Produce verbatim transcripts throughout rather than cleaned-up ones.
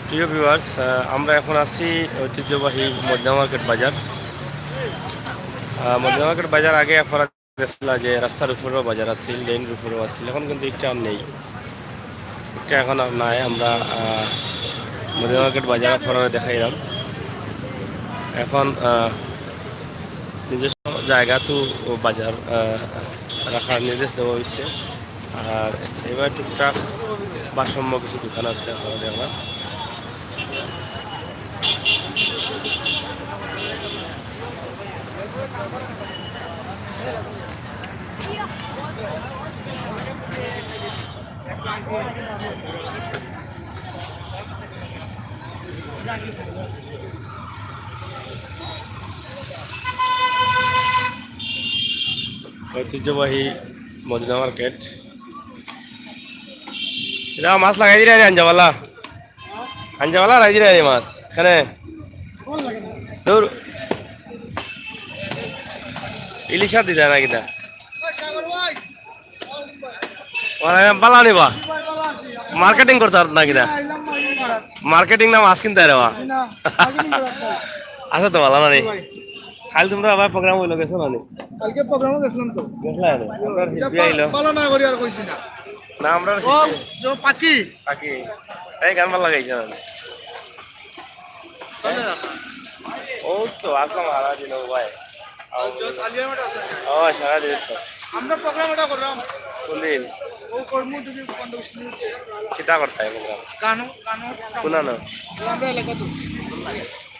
প্রিয় ভিউয়ার্স, আমরা এখন আছি ঐতিহ্যবাহী মদিনা মার্কেট বাজার। আহ, মদিনা মার্কেট বাজার আগে আপনারা দেখছিলা যে রাস্তার উপরেও বাজার আছিল, লেইনর উপরেও আছিল, এখন কিন্তু একটা আর নেই, একটা এখন আর নাই। আমরা আহ, মদিনা মার্কেট বাজার আপনারা দেখাইলাম। এখন আহ, নিজস্ব জায়গাত বাজার আহ, রাখার নির্দেশ দেওয়া হয়েছে। আর এবার টুকটাক ভারসাম্য কিছু দোকান আছে, আপনারা দেখবেন। ঐতিহ্যবাহী মদিনা মার্কেট। এটা মাছ লাগাই দিলে আনজাওয়ালা। আনজাওয়ালা রাই দিলে রে মাছ। এখানে দূর। ইলিশ মাছ দিতা না কিতা? ওরা বালা নিবা। মার্কেটিং করতে পারত না কিতা? মার্কেটিং না মাছ কিনতে রে বা। আচ্ছা তো বালা না রে। কাল তোমরা আবার প্রোগ্রাম হইলো, গেছো না নি? কালকে প্রোগ্রামে গেছিলাম তো। গেছলা নি? আমরা এটা শিল্পী আইলো। পালা না করি আর কইছি না। না, আমরা ও, শিল্পী। যে পাখি। পাখি। এই গান ভালা লাগাইছে না নি? ও তো আসলাম হারা দিন ও ভাই। ও, সারা দিন তো। আমরা প্রোগ্রাম এটা করলাম। কোন দিন? ও কর্ম যদি পনেরো বিশ মিনিট। কিতা করতে হয় প্রোগ্রাম? গানও, গানও। শোনা না। আমরা এলাকা তো।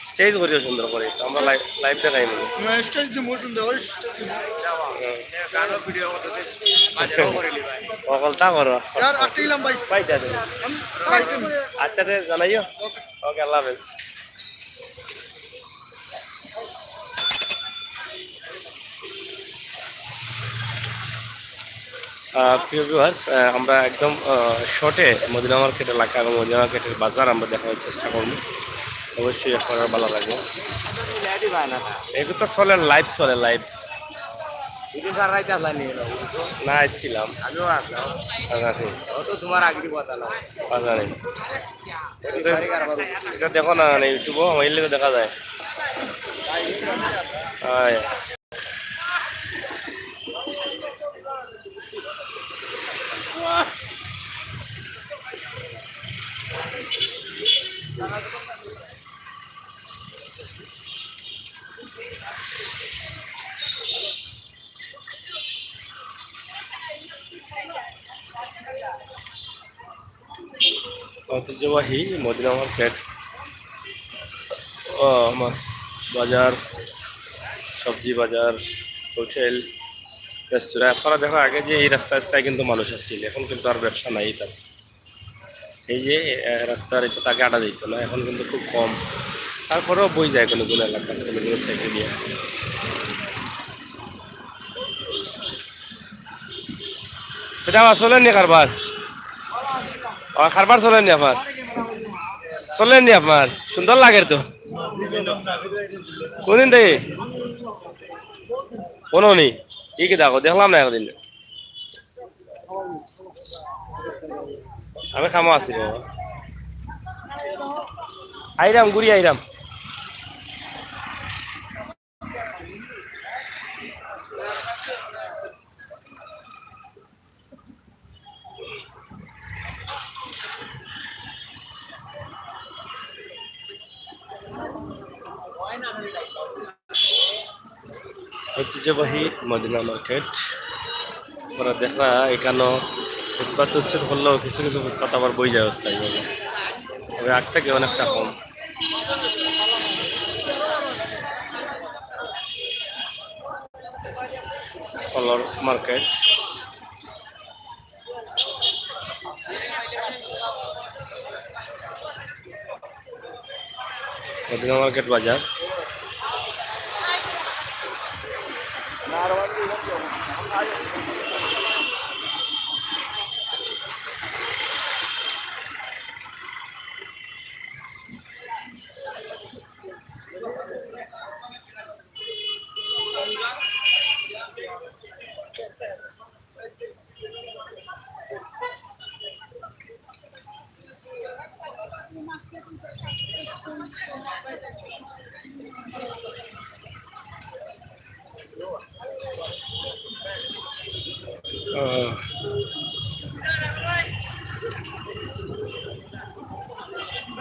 স্টেজ করিও সুন্দর করে, তো আমরা লাইভ, লাইভ দেখাই মনে। না, স্টেজ দিমু সুন্দর করে, স্টেজ দিমু। হকলতা করো। ইয়ার আটকে গেলাম ভাই। ভাই, যা দেবে। আমি গাড়িতে। আচ্ছা, তে জানাইও। ওকে। ওকে, আল্লাহ হাফেজ। আহ, প্রিয় ভিউয়ার্স, আহ, আমরা একদম, আহ, শর্টে মদিনা মার্কেট এলাকা এবং মদিনা মার্কেটের বাজার আমরা দেখানোর চেষ্টা করব। অবশ্যই আপনারা ভালো লাগবে। এগুলো তো চলে, লাইভ চলে, লাইভ। না, আসছিলাম। আমিও আসলাম। আচ্ছা, ঠিক। ও তো তোমার আগেরই কথা না। বাজারে। এটা, এটা দেখো না, মানে, ইউটিউবও আমার এগুলো দেখা যায়। হ্যাঁ। ঐতিহ্যবাহী মদিনা মার্কেট, ও, মাছ বাজার, সবজি বাজার, হোটেল, রেস্তোরাঁ। আপনারা দেখো, আগে যে এই রাস্তা, রাস্তায় কিন্তু মানুষ আসছিল, এখন কিন্তু আর ব্যবসা নাই তার। এই যে, আহ, রাস্তার এটা তাকে আটা দিত না, এখন কিন্তু খুব কম। তারপরেও বই যায় কোনো কোনো এলাকা, কোনো কোনো সাইডে দিয়ে। এটা আবার চলেননি কারবার? ও, কারবার চলেননি আপনার? চলেননি আপনার? সুন্দর লাগে তো। কোনদিন দেই? কোনো নেই। কি কি দেখো? দেখলাম না একদিন। আমি কামো আছি রে বাবা। আইরাম, ঘুরি আইরাম। ঐতিহ্যবাহী মদিনা মার্কেট। আপনারা দেখরা এখানো ফুটপাত উচ্ছেদ করলেও কিছু কিছু ফুটপাত আবার বই যায় অবস্থা এইভাবে। তবে আগ থেকে অনেকটা কম। ফলর মার্কেট। মদিনা মার্কেট বাজার।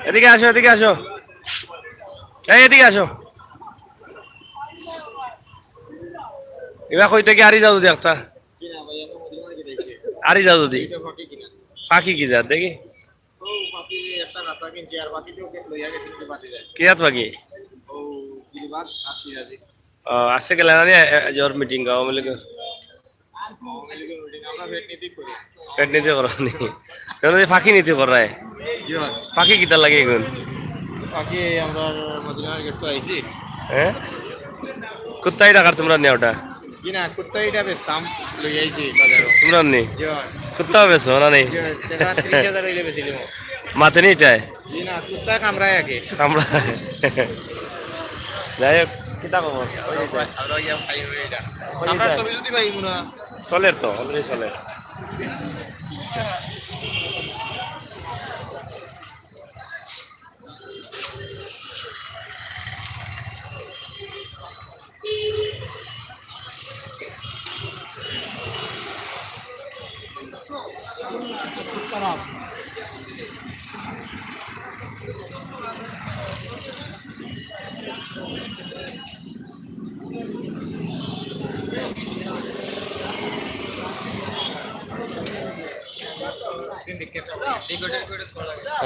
এদিকে আসো, এদিকে আসো, এই এদিকে আসো। এবার কই থেকে আরি যাও যদি একটা। আরি যাও যদি। ফাঁকি কি জাত দেখি? কি জাত ফাঁকি? ও, আজকে গেলে না নি, এ, এ, জোর মিটিং, আওয়ামী লীগের। পেট নীতি করো নি? তাহলে এই ফাঁকি নীতি করায়। ফাঁকি কিতা লাগে এখন? ফাঁকি আমরা মদিনা মার্কেট তো আইছি। হ্যাঁ? কুত্তাই ডাকার তোমরা নিয়ে ওটা? জি না, কুত্তা এটা বেচতাম, লই আইছি বাজারো। তোমরা নি? জি অয়। কুত্তাও বেচো না নি? জি অয়, টাকা ত্রিশ হাজার হইলে বেচিলিমু। মাতে নি এটায়? জি না, কুত্তায় কামড়ায় আগে। কামড়ায়। যাই হোক, কিতা খবর? আমরা ইয়া খাই হয়ে এটা। আমরা ছবি যদি পাইমু না। চলের তো, already চলের।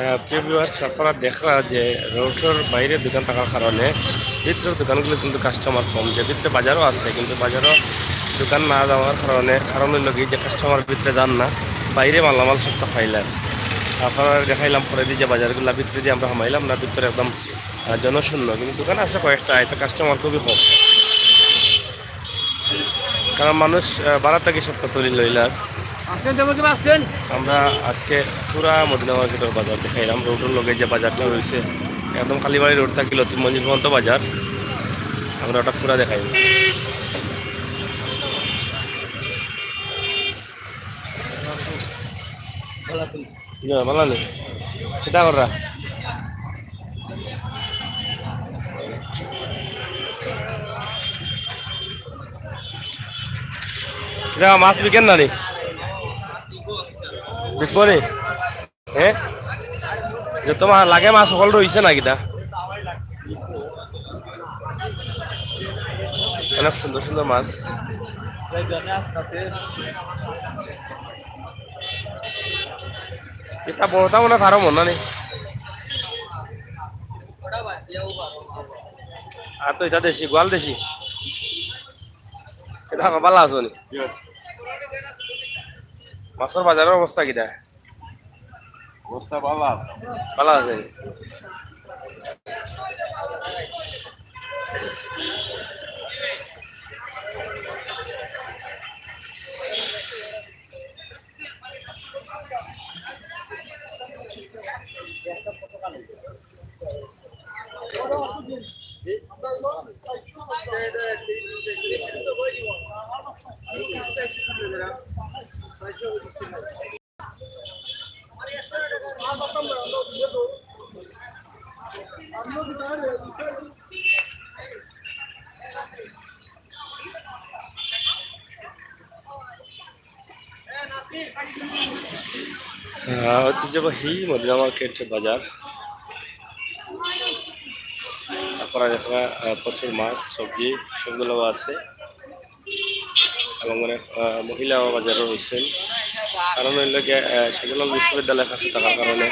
আহ, প্রিয় viewers, আপনারা দেখরা যে রোডর বাইরে দোকান থাকার কারণে ভিতরের দোকানগুলো কিন্তু কাস্টমার কম, যে ভিতরে বাজারও আছে কিন্তু বাজারও দোকান না যাওয়ার কারণে, কারণ হইল কি যে কাস্টমার ভিতরে যার না, বাইরে মালামাল সবটা ফাইলার। আপনারা দেখাইলাম পরে দিয়ে যে বাজারগুলো ভিতরে দিয়ে আমরা হামাইলাম না, ভিতরে একদম আহ, জনশূন্য, কিন্তু দোকান আছে কয়েকটা, এটা কাস্টমার খুবই কম, কারণ মানুষ আহ, বাড়া থাকি সবটা তুলি লইলার। আমরা আজকে পুরা মদিনা মার্কেটের বাজার দেখাইলাম, রোডর লগে যে বাজারটা রয়েছে, একদম কালীবাড়ি রোড থাকি লতিফ মঞ্জিল পর্যন্ত বাজার, আমরা ওটা পুরা দেখাইলাম। না, ভালা নি? কিতা কররা? কিতা মাছ বিকেন না নি? বিকবো নি? হ্যাঁ? যত মা-, লাগে মাছ সকল রইছে না কিতা? অনেক সুন্দর সুন্দর মাছ। ইটা বড়টা মনে হয় কারো মনে নেই। আর তো ইটা দেশি, গোয়াল দেশি। ইটা ভালা আছো নি? মাছর বাজারর অবস্থা কিতা? অবস্থা ভালা আছে। ভালা আছে। আহ, ঐতিহ্যবাহী মদিনা মার্কেট বাজার। আপনারা দেখরা, আহ, প্রচুর মাছ, সবজি, সবগুলো আছে। এবং অনেক, আহ, মহিলাও বাজারো রয়েছেন। কারণ হইল গিয়া, আহ, শাহজালাল বিশ্ববিদ্যালয়ের কাছে থাকার কারণে,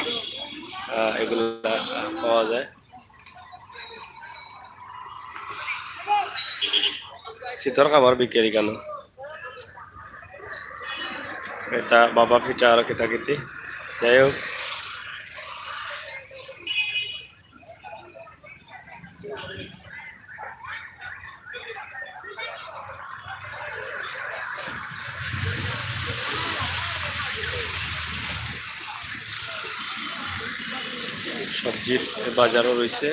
আহ, এগুলা, আহ, পাওয়া যায়। শীতর খাবার বিক্রি কেন? এটা বাবা ফিটা আর কিতা কিতি। যাই হোক, সবজির বাজারও রয়েছে।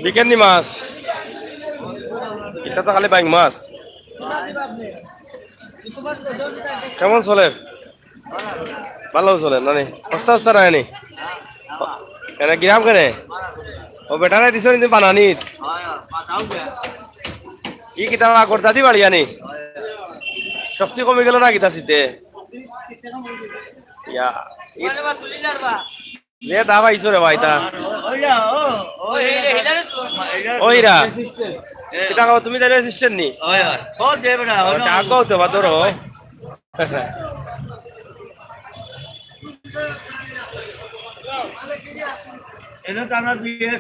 বিকেননি মাছ? ইটা তো খালি বাইং মাছ। কেমন চলে? ভালো চলে না নি? সস্তা সস্তা নাই নি? কেনে গিরাম কেনে? ও বেটারে দিছো নি বানানিত? ই কিতা আগর দাদি বাড়ি আনি? শক্তি কমি গেল না কিতা চিতে? ইয়া, ই যে দা পাইছো রে ভাই, তা। ও হীরা, কিতা কও, তুমি তাইলে অ্যাসিস্ট্যান্ট নি? হয়, হয়। কল দেবে না, ও, ডাকো তো বা ধরো। এটা তো আমার বিয়ে।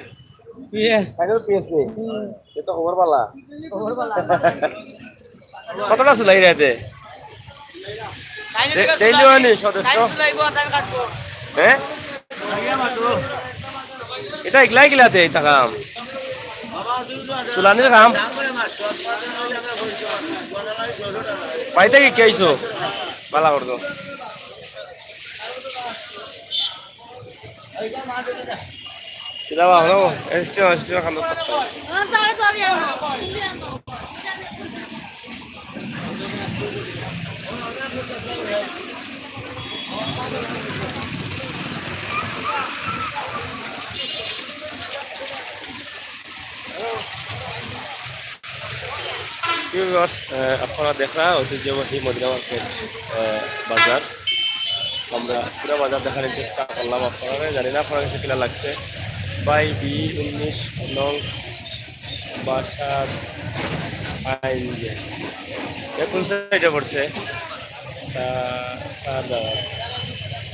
পিএস। আগে তো পিএস নেই। এ তো খবর বালা। খবর বালা। কতটা চুলাই রাতে? ডে-, ডেইলি হয়নি সদস্য? হ্যাঁ? এটা ইগলাই গিলাতে এটা কাম। চুলানির কাম। পাইতে কি কেইছো? বালা করতো। সিধা বাবা, এসটি, এসটি খান। Viewers, আহ, আপনারা দেখরা ঐতিহ্যবাহী মদিনা মার্কেট, আহ, বাজার। আমরা পুরা বাজার দেখার চেষ্টা করলাম আপনারা। জানি না আপনার কাছে কিলা লাগছে। ভাই, বি উনিশ নং বাসার আইন যে, এ কোন সাইডে পড়ছে? সা-, সার দাওয়ার।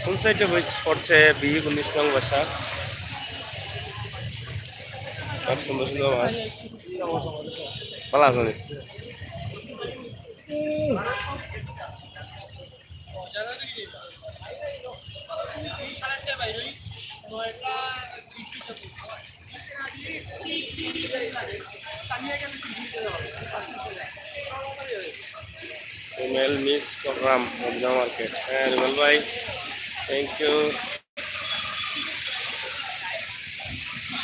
কোন সাইডে পড়ছে বি উনিশ নং বাসা? আর সুন্দর সুন্দর মাছ। ভালো আছো নি? রুমেল মিস করলাম মদিনা মার্কেট। হ্যাঁ, রুমেল ভাই, thank you।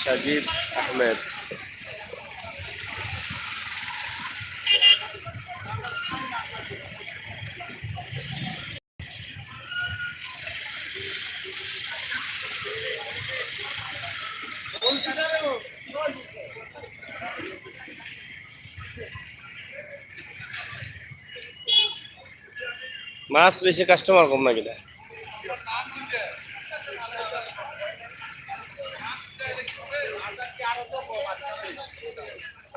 সাজিদ আহমেদ। মাছ বেশি, কাস্টমার কম না কিনা?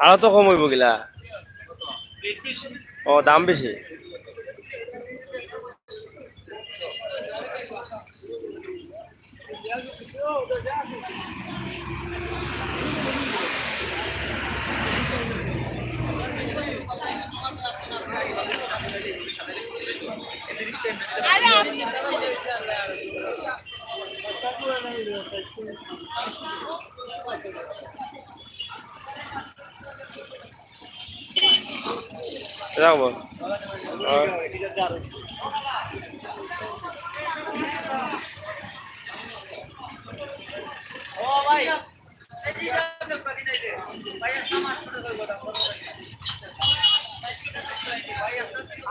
আরো তো কম অইবো কিলা। ও, দাম বেশি। রাখবো। আর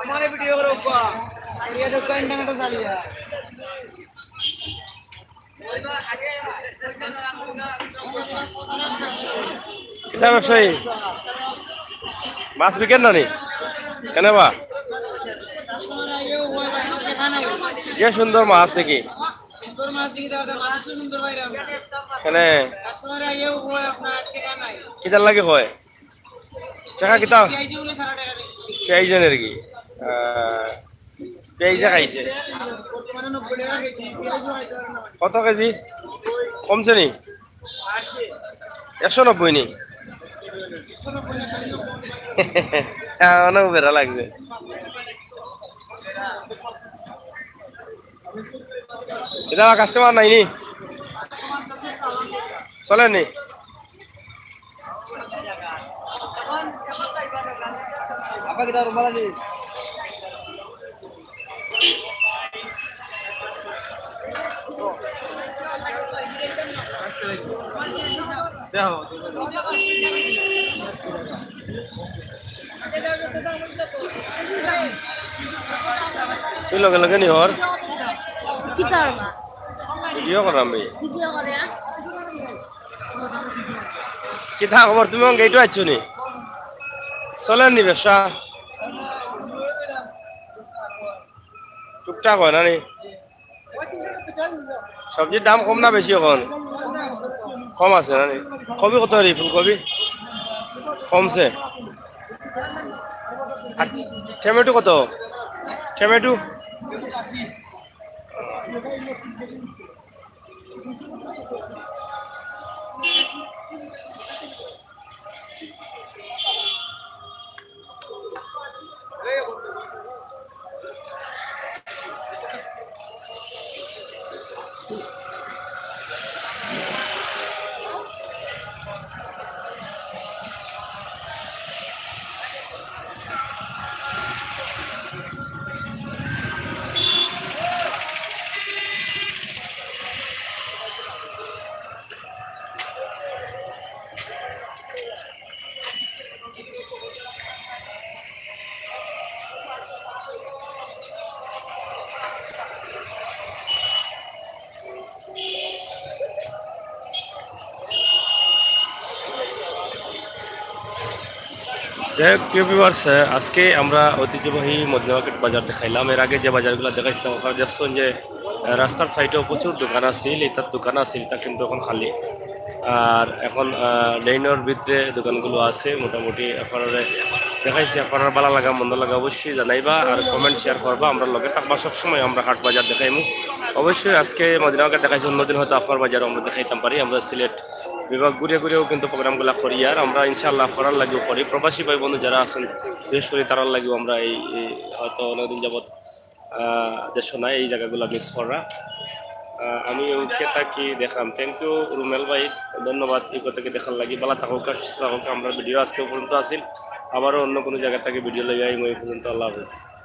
আমার ভিডিও করো, ইন্টারনেটে চালিয়ে। কিতা ব্যবসায়ী? মাছ বিকেন না নি? কেনে বা? যে সুন্দর মাছ দেখি। কেনে? কিতার লাগি কয়? টেকা কিতা? পেঁয়াজের কি? আহ, পেঁয়াজে খাইছে। কত কেজি? কমছে নি? একশো নব্বই নি? হ্যাঁ, অনেক বেড়া লাগছে। এটা কাস্টমার নাই নি? চলে নি? তুই লগে লগে নি হর। কিতা করবা? ভিডিও করাম বে। ভিডিও করে, আ? কিতা খবর? তুমি অখন গেইটো আইছো নি? চলের নি ব্যবসা? টুকটাক অয় না নি? সবজির দাম কম না বেশি অখন? কম আছে না নি? কবি কত রে, ফুলকবি? কমছে। আর টমেটো কত? টমেটো? যাই হোক, প্রিয় ভিউয়ার্স, আজকে আমরা ঐতিহ্যবাহী মদিনা মার্কেট বাজার দেখাইলাম। এর আগে যে বাজারগুলো দেখাইছিলাম, ওখানে দেখছেন যে, আহ, রাস্তার সাইডেও প্রচুর দোকান আছিল, ইতার দোকান আছিল, ইতা কিন্তু অখন খালি। আর অখন, আহ, ডেইনর ভিতরে দোকানগুলো আছে মোটামুটি। আপনারারে দেখাইছি, আপনারার ভালা লাগা মন্দ লাগা অবশ্যই জানাইবা, আর কমেন্ট শেয়ার করবা, আমরার লগে থাকবা সবসময়। আমরা হাট বাজার দেখাইমু অবশ্যই। আজকে মদিনা মার্কেট দেখাইছি, অন্যদিন হয়তো আফার বাজারও আমরা দেখাইতাম পারি। আমরা সিলেট বিভাগ ঘুরিয়া ঘুরিয়াও কিন্তু প্রোগ্রামগুলা করি, আর আমরা ইনশাআল্লাহ করার লাগিও করি। প্রবাসী ভাই বন্ধু যারা আছেন, বিশেষ করে তারার লাগিও আমরা এই, এই হয়তো অনেকদিন যাবত, আহ, দেশও নাই, এই জায়গাগুলা মিস করা। আহ, আমি ইউকে থাকি, দেখলাম। Thank you রুমেল ভাই, ধন্যবাদ ইউকে থেকে দেখার লাগি। ভালা থাকুক, সুস্থ থাকুক। আমরা ভিডিও আজকে পর্যন্ত আছিল, আবারও অন্য কোনো জায়গা থেকে ভিডিও লইয়া আইমু। এই পর্যন্ত আল্লাহ হাফেজ।